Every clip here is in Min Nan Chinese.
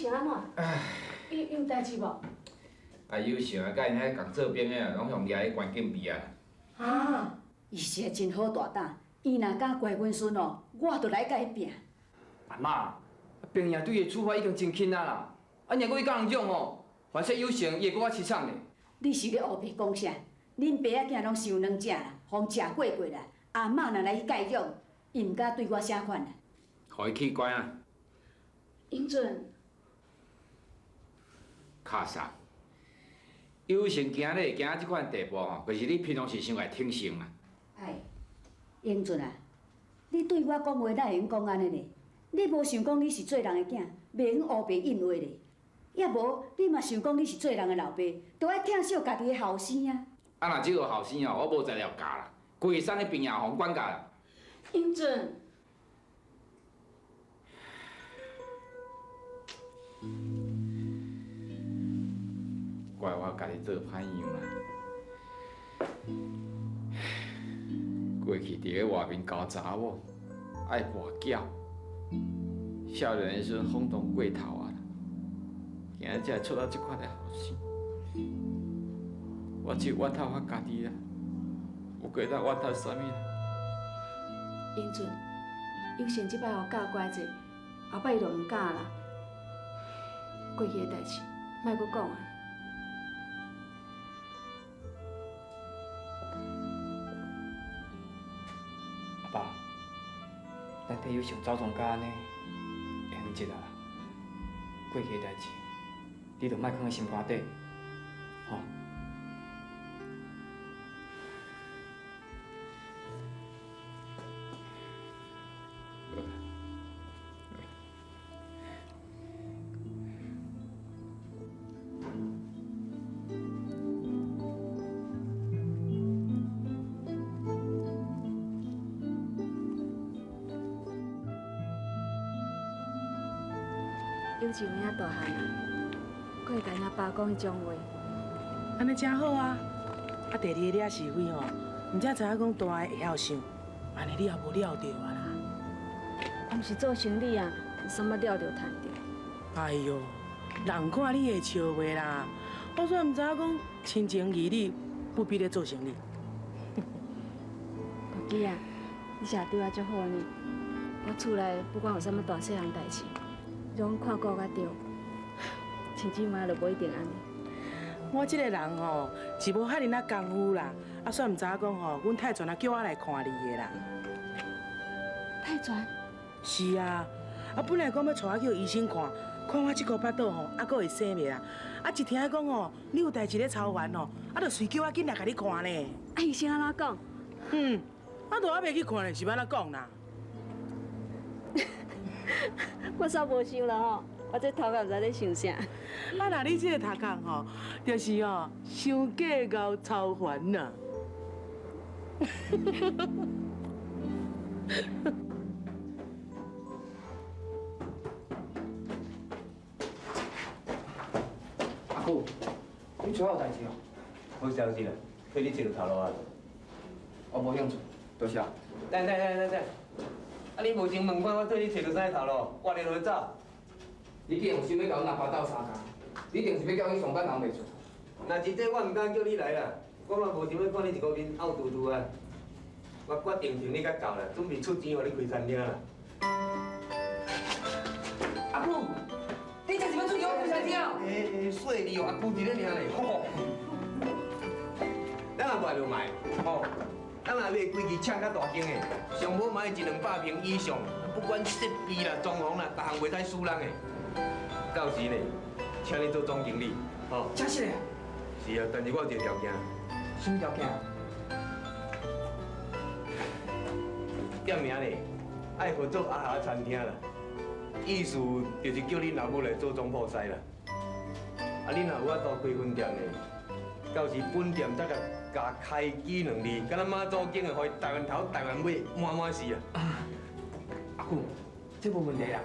成按怎？伊有代志無？啊，有成啊，佮𪜶遐共做兵的，攏予掠去關禁閉啊。啊！伊是個真好大膽，伊若敢怪阮孫哦，我就來佮伊拚。阿媽，兵營對伊的處罰已經真輕啊啦，啊，若閣去教人種吼，凡說有成，伊會閣較淒慘咧。你是咧烏白講啥？恁爸仔囝攏傷軟食啦，予食過過啦。阿嬤若來去教養，伊毋敢對我啥款啦。予伊去關啊！英俊。卡啥？有成今日會行到這款地步吼，就是你平常時傷愛挺身啊。哎，英俊啊，你對我講話哪會用講按呢呢？你無想講你是做人的囝，袂用烏白應話咧。抑無，你嘛想講你是做人的老爸，著愛疼惜家己的後生啊。啊，若這個後生哦，我無材料教啦，規山的兵也予管教啦。英俊。怪我家己做歹样啦。過去佇咧外面交查某，愛跋筊，少年的時陣衝動過頭啊，今日才會出到這款的後生。我只怨恨我家己啦，無過當怨恨啥物啦。英俊，有成這擺予教乖者，後擺伊就毋敢啦。過去的代誌，莫閣講啊。阿爸，咱替有成走狀甲按呢，會用一啊啦。過去的代誌，你就莫囥佇心肝底，吼。有情有影大漢啊，閣會共𪜶爸講彼種話。按呢誠好啊！啊，第二個掠是非吼，毋才知影講大个會曉想，按呢你也無料著啊啦。我毋是做生理啊，有啥物料著趁著？哎喲，人看你會笑話啦，我煞毋知影講親情義理不必咧做生理。大姐啊，你誠對我足好呢。我厝內不管有啥物大細項代誌，攏看顧較著，親姊妹就無一定按呢。我這個人吼是無遐爾仔功夫啦，啊，煞毋知影講吼，阮泰全啊叫我來看你的啦。泰全？是啊，啊本來講欲帶我去予醫生看，看我這箍腹肚吼，猶閣會生袂啦？啊一聽講吼，你有代誌咧操煩吼，啊就隨叫我緊來共你看呢。啊醫生按怎講？嗯，啊都猶未去看咧，是欲按怎講啦？我煞無想啦吼，我這頭殼毋知咧想啥。啊，若你這个頭殼吼，就是吼，傷過𠢕操煩啦。阿姑，你找我有代志哦？好消息啦，替你揣著頭路啊！我無興趣，多謝。等等等等等，啊你無先問我，我替你揣著啥頭路，我咧就走。你既然有想欲共阮阿爸鬥相共，你一定是欲叫我去上班人袂出。若是這，我毋敢叫你來啦。我嘛無想欲看你一個面漚嘟嘟啊。我決定挺你較夠啦，準備出錢予你開餐廳啦。阿母，你這是欲出錢予我開餐廳？欸，細膩哦，阿舅佇咧爾咧，吼。咱也賣就賣，吼。咱若買規支請較大間的，上無嘛愛一兩百坪以上，不管設備啦、裝潢啦，逐項袂使輸人的。到時呢，請你做總經理，吼。真實的？是啊，但是我有一个條件。什麼條件？店名呢，愛合作阿霞餐廳啦，意思就是叫恁老母來做總鋪師啦。啊，恁若有法度開分店呢，到時本店才共加開機兩字，敢若媽祖經的，予伊台灣頭台灣尾滿滿是啊。阿舅，這無問題啦。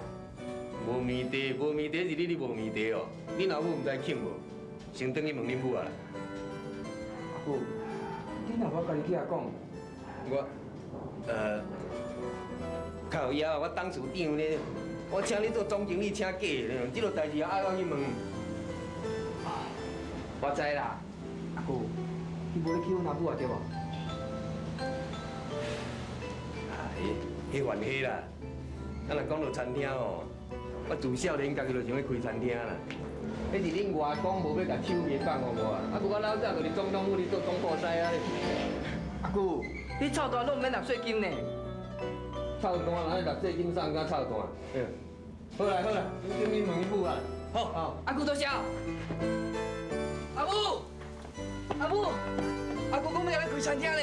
無問題，無問題是你無問題哦。恁老母毋知肯無？先轉去問恁母啊。阿舅，你若無家己去遐講？我，靠腰，我董事長咧，我请你做总经理，请假的，这个代志爱我去问。我知啦，阿舅，你无咧欺阮阿母啊对无？啊，彼还彼啦。咱若讲到餐厅哦，我自少年家己就想欲开餐厅啦。彼是恁外公无欲共手艺放予我啊，啊无我老早就伫总统府咧做总铺师啊咧。阿舅，你臭大拢毋免纳税金呢？臭蛋，人纳税金送甲臭蛋。对。好啦好啦，你去问伊母啊。好，好。阿舅多谢。阿母，阿母，阿舅讲欲共咱开餐厅呢。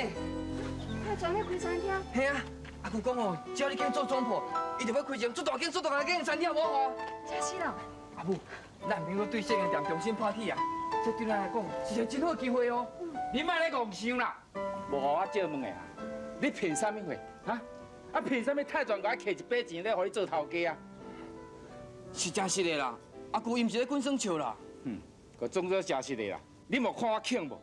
泰全欲开餐厅？嘿啊，阿舅讲哦，只要你肯做总铺，伊就欲开一间足大间、足大间的餐厅，无好。真是咯。阿母，咱毋免阁对这间店重新拍铁啊，这对咱来讲是一个真好机会哦。你莫咧戆想啦，无我借问的啊，你凭啥物货？哈？啊凭啥物泰全共我摕一笔钱咧，予你做头家啊？是真实的啦，阿舅伊毋是咧滚耍笑啦。嗯，阁装作真实的啦。你无看我强无？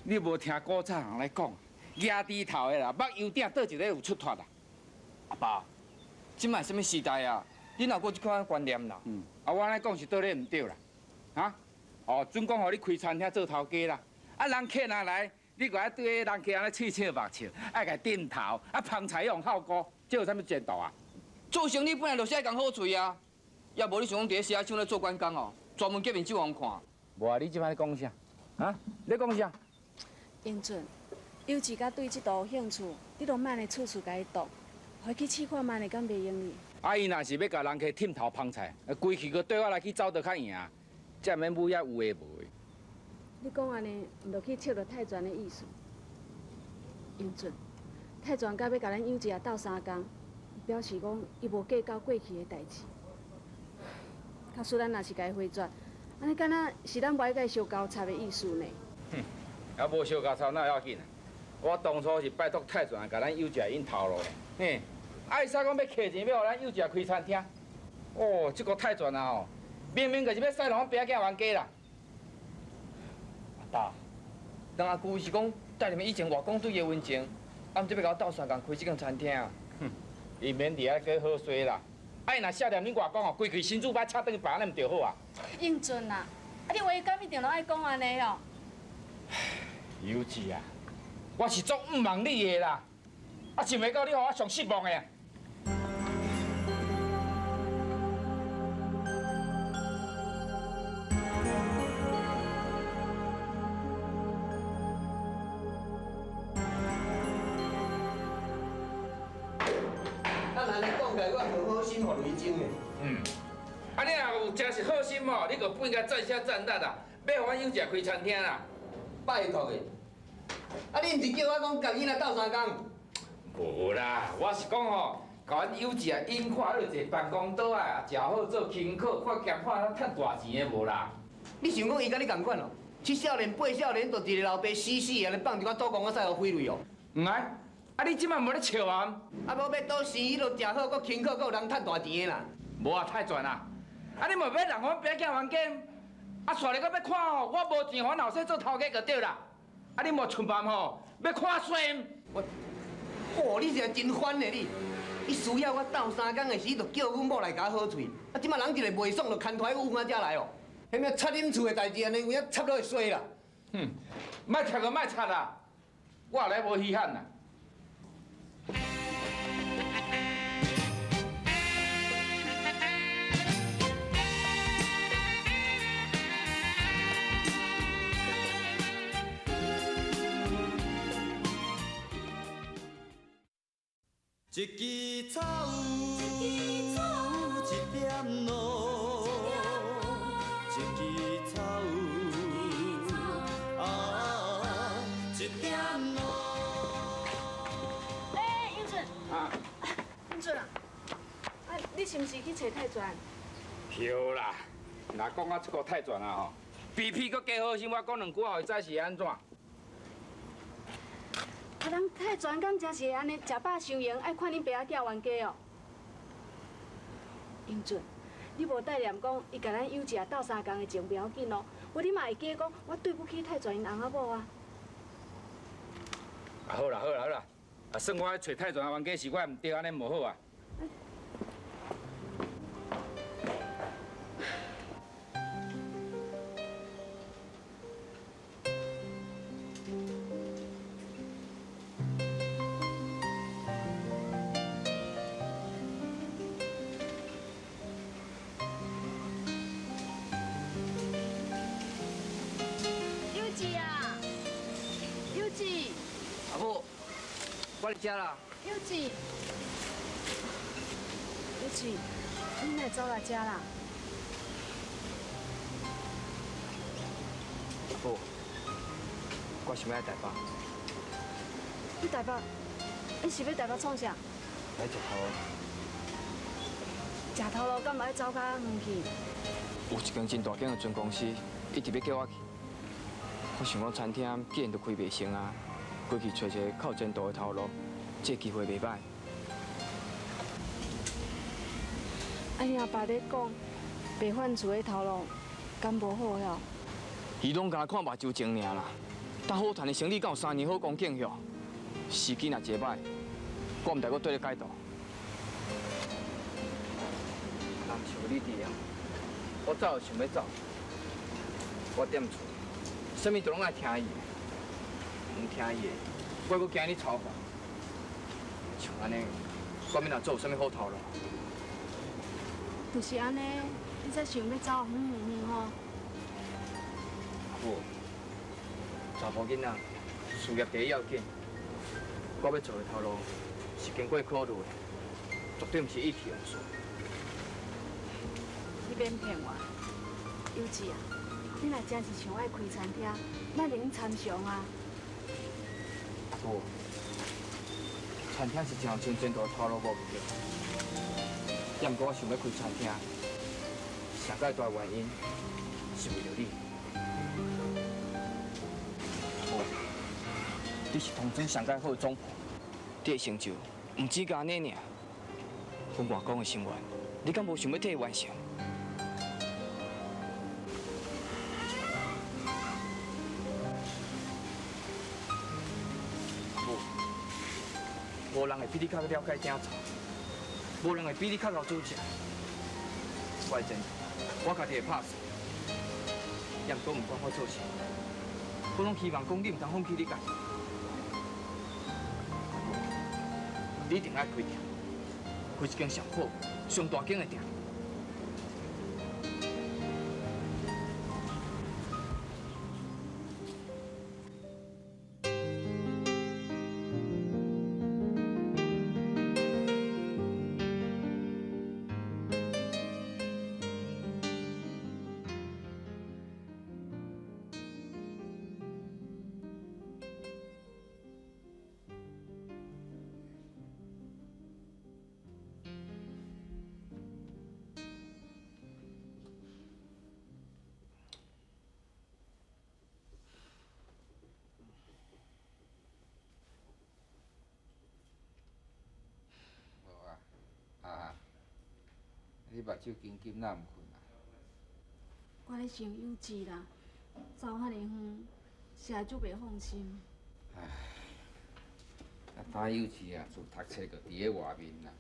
你无听古早人咧讲，举猪头的啦，目油鼎佗一个有出脱啦？阿爸，这摆啥物时代啊？你哪阁有这款观念啦？嗯，啊，我按呢讲是倒咧毋对啦，哈？哦，准讲予你开餐厅做头家啦，啊，人客若来，你阁爱对人客按呢喙笑目笑，爱共点头，啊，捧菜用效果，这有啥物前途啊？做生意本来就是爱讲好喙啊，也无你想讲伫咧写厂咧做管工哦，专门夹面酒予人看。无啊，你这摆咧讲啥？啊？你讲啥？英俊，有志甲对这道有兴趣，你拢莫按呢处处共伊挡，予伊去试看觅呢，敢袂用哩？啊，伊若是欲共人客忝头捧菜，规气阁对我来去走得较赢，才免舞遐有的无的。你讲按呢，毋就去触著泰全的意思？英俊，泰全甲欲共咱幼稚啊斗相共，表示讲伊无计较过去的代志。假使咱若是共伊回绝，按呢敢若是咱无爱共伊相交插的意思呢？哼，啊无相交插哪会要紧啊？我当初是拜托泰全共咱幼稚引头路的，嘿。啊！伊使讲欲摕钱欲予咱幼稚开餐厅，哦，这个泰全啊吼，明明就是欲使弄阮爸仔囝冤家啦。阿爸，人阿舅是讲带你们以前外公对伊的温情，啊，毋才欲共我斗相共开这间餐厅啊。哼，伊免伫遐阁好势啦。啊，伊若写念恁外公哦，规气身子歹，插转去别安呢毋著好啊。英俊啊，啊你话敢一定拢爱讲按呢哦？幼稚啊，我是足毋望你的啦，啊，想袂到你予我上失望的。嗯，啊，你若有真是好心哦，你就不应该赞声赞力啦，欲予阮幼稚开餐厅啦，拜托的。啊，你毋是叫我讲共囡仔斗相共？无啦，我是讲吼，共阮幼稚啊引看你坐办公桌啊，食好做轻巧，看兼看趁大钱的无啦。你想讲伊佮你仝款哦？七少年八少年，就一个老爸死死的，按呢放一寡赌公，我使予挥泪哦。毋爱，啊你这摆无咧笑啊？啊无欲赌生意，就食好，阁轻巧，阁有人趁大钱的啦。无啊，泰全啊！啊，你嘛欲让阮爸仔囝冤家？啊，煞来阁欲看吼，我无钱，予阮后生做头家就对啦。啊，你无出办吼，欲看衰？我，哦，你是真烦的你！伊需要我斗相共的时，就叫阮某来共我好喙。啊，这摆人一个袂爽，就牵拖阮仔遮来哦。彼物插恁厝的代志，按呢有影插落会衰啦。哼，莫插就莫插啦，我来无稀罕啦。一支草，一点露，一支草，啊，一点露。欸，英俊。啊。英俊啊，啊，你是毋是去揣泰全？对啦，若讲到这个泰全啊吼，皮皮阁加好心，我讲两句话，予伊知是按怎。啊，人泰全敢真是会按呢，食饱伤闲，爱看恁爸仔囝冤家哦。英俊，你无带念讲伊共咱幼稚斗相共的情袂要紧哦，无你嘛会记讲我对不起泰全𪜶翁仔某啊。啊好啦好啦好啦，啊算我揣泰全冤家是我毋对，按呢无好啊。伫遮啦。幼稚，幼稚，你哪会走来遮啦？阿母，我想欲来台北。去台北？你是欲台北创啥？来食头路。食头路，敢嘛欲走较远去？有一间真大间的船公司，一直欲叫我去。我想讲餐厅既然都开袂成啊，过去揣一个较有前途的头路，这个机会袂歹。啊，你阿爸咧讲，白饭厝的头路敢无好哟？伊拢干焦看目睭情尔啦，但好趁的生理敢有3年好光景哟？时机若一摆，我毋知阁缀咧改道。若毋是有你伫啊，我早就想欲走。我踮厝，啥物都拢爱听伊的，毋听伊的，我阁惊你操烦。像按呢，我欲若做有啥物好头路？就是按呢，你才想欲走远远远吼。阿母，查埔囡仔，事业第一要紧。我欲做的头路是经过考虑的，绝对毋是意气用事。你免骗我，幼稚啊！你若真是想爱开餐厅，咱会用参详啊。阿母，餐厅是真有前途的头路，无毋对。也毋过我想欲开餐厅，上盖大原因是为著你。阿母，你是当中上盖好的总铺，你的成就毋止干呢尔。阮外公的心愿，你敢无想欲替伊完成？阿母，无人会比你较了解鼎灶，无人会比你较𠢕煮食。我的前途，我家己会拍算。也毋过，毋管我做啥，我拢希望讲你毋通放弃你家己。你一定爱开店，开一间上好、上大间的店。你目睭金金，哪毋睏啊？我咧想幼稚啦，走遐尔远，实在足袂放心。唉，啊，打幼稚啊，自读册就伫咧外面啦。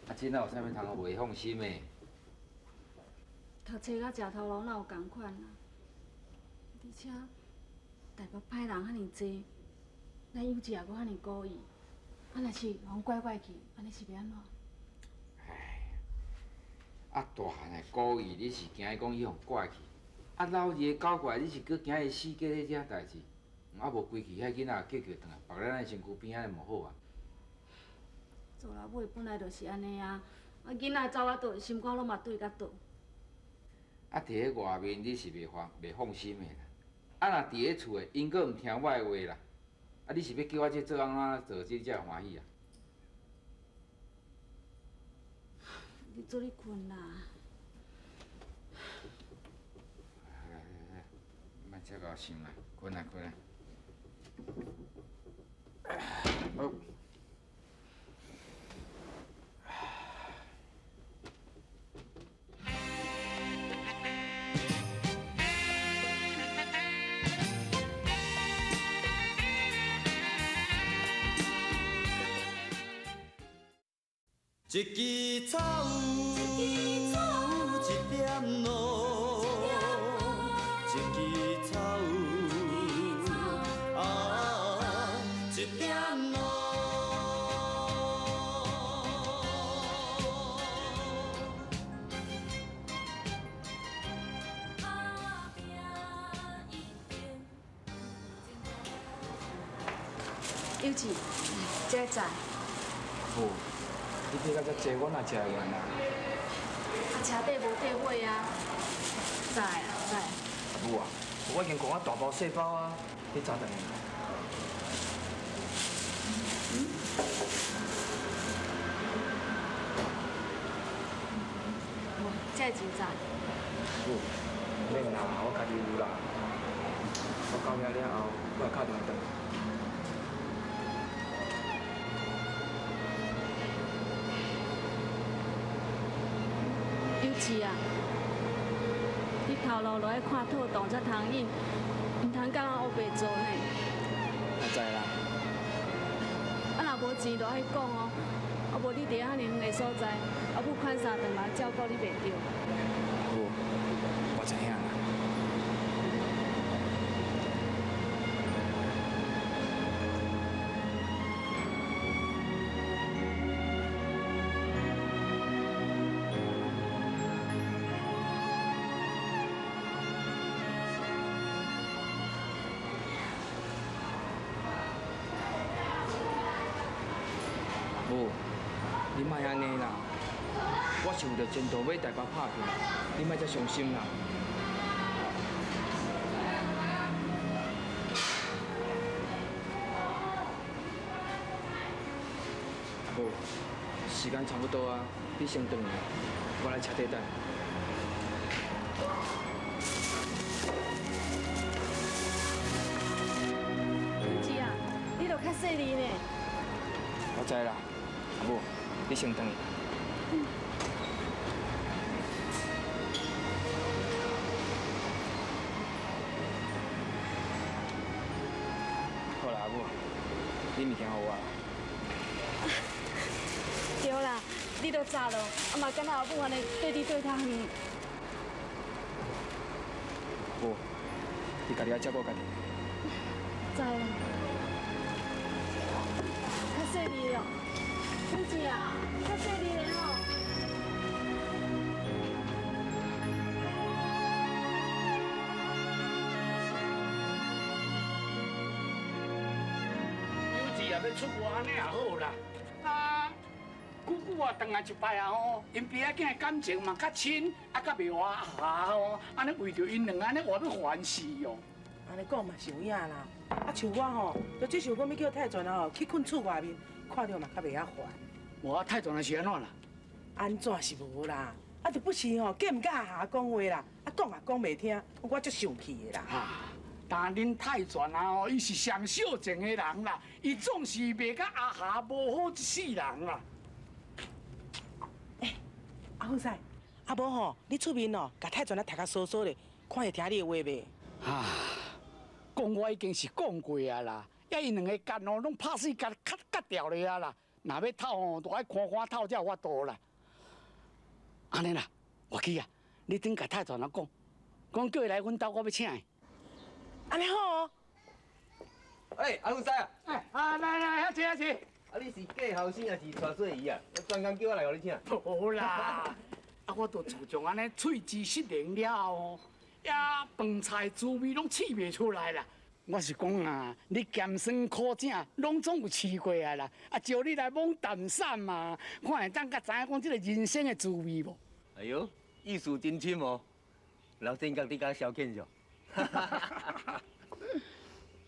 啊，这哪有啥物通袂放心的？读册佮食头路哪有仝款啊？而且台北歹人遐尔济，咱幼稚也阁遐尔古意，啊，若是予人拐拐去，按呢是欲按怎？啊，大汉的古意，你是惊伊讲伊予拐去；啊，老二的搞怪，你是阁惊伊死结咧遮代志。啊，无规气遐囡仔叫叫转来，绑咧咱身躯边仔，无好啊。做老母本来就是按呢啊，啊，囡仔走啊倒，心肝拢嘛对甲倒。啊，伫咧外面你是袂放心的啦。啊，若伫咧厝的，𪜶阁毋听我的话啦。啊，你是欲叫我这做按怎做，这才会欢喜啊？你早咧睏啦。来来来，莫遮𠢕想啦，睏啊睏啊。好。一支草，一点露，一支草，啊，一点露。有志，这个载。母，你买到遮济，我哪食会完啊？啊，车底无底尾啊，载啊载。母啊，我已经讲啊大包细包啊，你早转来。无，这个真载。母，免啦，我家己有啦。我到遐了后，我会敲电话转来。有志啊，你头路落去看套动才通引，毋通敢若乌白做呢。我知啦。啊，若无钱就爱讲哦，啊无你伫遐尔远的所在，阿母款三顿嘛照顾你袂著。无，我知影啦。母，你莫按呢啦，我是为著前途欲台北拍拼，你莫遮伤心啦。母，时间差不多啊，你先转来，我来车底等。有志啊，你著较细腻呢。我知啦，阿母，你先转去。好啦，阿母，你物件予我。对啦，你都早咯，啊嘛敢若阿母按呢对你对较远。无，你家己爱照顾家己。知啦。较细腻哦，有志啊，较细腻的吼。有志也要出国按呢也好啦。啊，久久啊，转来一摆啊吼，𪜶爸仔囝的感情嘛较亲，啊，较袂话阿吼，按呢为著𪜶两个按呢活欲烦死哦。按呢讲嘛是有影啦。啊，像我吼，就只想讲欲叫泰全啊吼去睏厝外面，看著嘛较袂遐烦。无啊，泰全啊是按怎啦？按怎是无啦？啊，就不时吼，见毋佮阿霞讲话啦，啊，讲也讲袂听，我足生气的啦。啊，但恁泰全啊吼，伊是上少情的人啦，伊总是袂佮阿霞无好一世人啦。欸，阿富师，啊无吼，你出面哦，共泰全啊读甲疏疏咧，看会听你的话袂？啊，讲我已经是讲过啊啦，遐𪜶两个结哦，拢拍死结较结掉咧啊啦，若欲透吼，就爱看看透才有法度啦。按呢啦，我去啊，你顶共泰全啊讲，讲叫伊来阮兜，我欲请伊。按呢好哦。欸，阿富师啊！欸，啊来来，遐坐遐坐。啊，你是嫁后生抑是娶细姨啊？我专工叫我来予你请。无啦，啊，我都自从按呢喙齿失灵了后，遐饭菜滋味拢试袂出来啦。我是讲啊，你咸酸苦正拢总有试过啊啦，啊，招你来摸淡散嘛，看会当较知影讲这个人生的滋味无？哎呦，意思真深哦，老真觉你敢消遣着？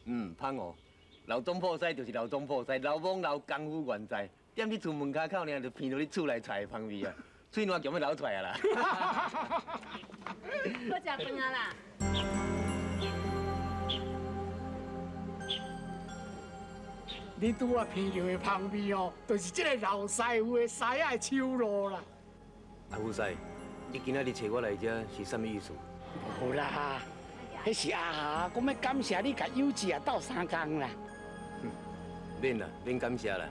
嗯，芳哦，老总铺师就是老总铺师，老懵老功夫原在，踮你厝门口口尔，就闻到你厝内菜的芳味啊，喙烂强欲流出来啊啦！我食饭啊啦。你拄仔闻著的芳味哦，就是这个老师傅的师仔的手路啦。阿富师，你今仔日找我来遮是啥物意思？无啦，彼是阿霞讲欲感谢你共有志啊斗相共啦。免啦，免感谢啦。